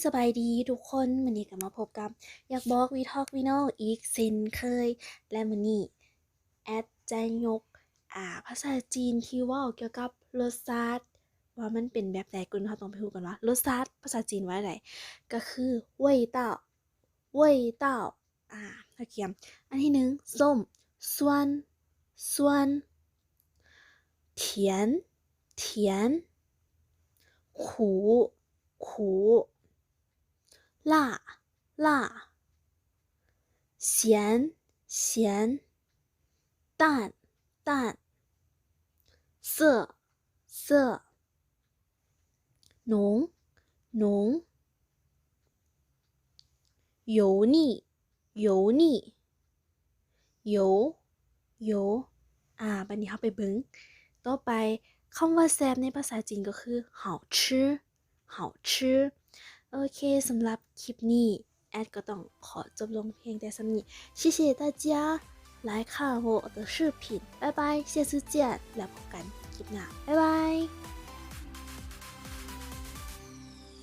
ສະບາຍດີທຸກຄົນ, ມື້ນີ້ກໍມາພົບກັບຢາກບອກ We Talk We Know ອີກເຊັ່ນເຄີຍ ແລະ ມື້ນີ້ແອັດຈະຍົກ ອາ ພາສາຈີນທີ່ເວົ້າກ່ຽວກັບລົດຊາດ ວ່າມັນເປັນແບບໃດ. ກ່ອນອື່ນເຮົາຕ້ອງໄປຮູ້ກັນວ່າລົດຊາດພາສາຈີນວ່າໃດ, ກໍຄື 味道 味道 ອາ ເຮົາກຽມ. ອັນທີໜຶ່ງ ສົ້ມ 酸 酸 甜 甜 苦 苦 辣 辣 咸 咸 淡 淡 涩 涩 浓 浓 油腻 油腻 油 油 ອາ ບັດນີ້ເຮົາໄປເບິ່ງຕໍ່ໄປ ຄຳວ່າແຊບໃນພາສາຈີນກໍຄື 好吃 好吃. ໂອເຄ ສຳລັບຄລິບນີ້ ແອັດກໍຕ້ອງຂໍຈົບລົງພຽງແຕ່ສ່ຳນີ້. 谢谢大家来看我的视频 拜拜 下次见 ແລ້ວພົບກັນຄລິບໜ້າ บ๊າຍບາຍ.